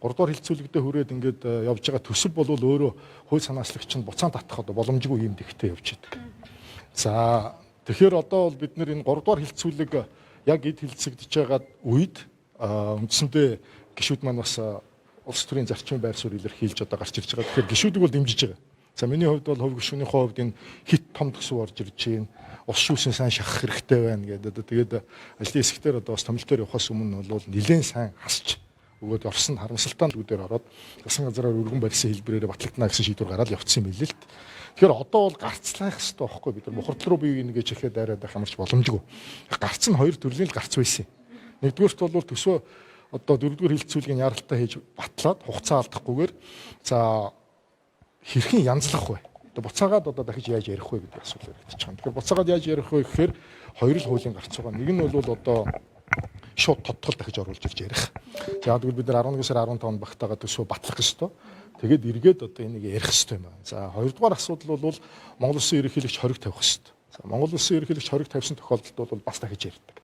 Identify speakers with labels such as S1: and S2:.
S1: 3 дугаар хилцүүлэгдээ хүрээд ингээд явж байгаа төсөв бол өөрөө хууль санаачлагч нь буцаан татах одоо боломжгүй юм дэгтэй явж идэг. За, тэгэхээр одоо бол бид нэр энэ 3 дугаар хилцүүлэг яг эд хилцэгдэж байгаа үед үндсэндээ гишүүд маань бас улс төрийн зарчмын байр суурь илэрхийлж одоо гарч ирж байгаа. Тэгэхээр гишүүдийг бол дэмжиж байгаа. За, миний хувьд бол хувь гишүүнийхээ хувьд энэ хит том төсөв орж ирж байна. Ус шүүсэн сайн шахах хэрэгтэй байна гэдэг. Одоо тэгээд ажлын хэсэгтэр одоо бас томилтоор явахаас өмнө бол нэлээд сайн хасч өгөөд орсон харамсалтай нүдээр ороод гасан газраар өргөн барьсан хэлбэрээр батлагдана гэсэн шийдвэр гараад явцсан юм билээ л. Тэгэхээр одоо бол гарцлах хэрэгтэй байхгүй, бид нар мухард руу бие ингэ чихээ дайраад байх ямарч боломжгүй. Гарц нь хоёр төрлийн л гарц байсан. Нэгдүгээрт бол төсөө одоо дөрөвдүгээр хилцүүлгийн яралтай хийж батлаад хугацаа алдахгүйгээр, за, хэрхэн янзлах вэ? Одоо буцаагаад одоо дахиж яаж ярих вэ гэдэг асуулт яригдчих юм. Тэгэхээр буцаагаад яаж ярих вэ гэхээр хоёр л хуулийн гарц байгаа. Нэг нь бол одоо шууд тодтол дахиж оруулж ирж ярих. За, тэгвэл бид нар 11 сар 15-нд багтаагаа төсөө батлах ёстой. Тэгээд эргээд одоо энийг ярих ёстой юм байна. За, хоёрдугаар асуудал бол Монгол Улсын ерөнхийлөгч хориг тавих ёстой. За, Монгол Улсын ерөнхийлөгч хориг тавьсан тохиолдолд бол бас дахиж ярьдаг.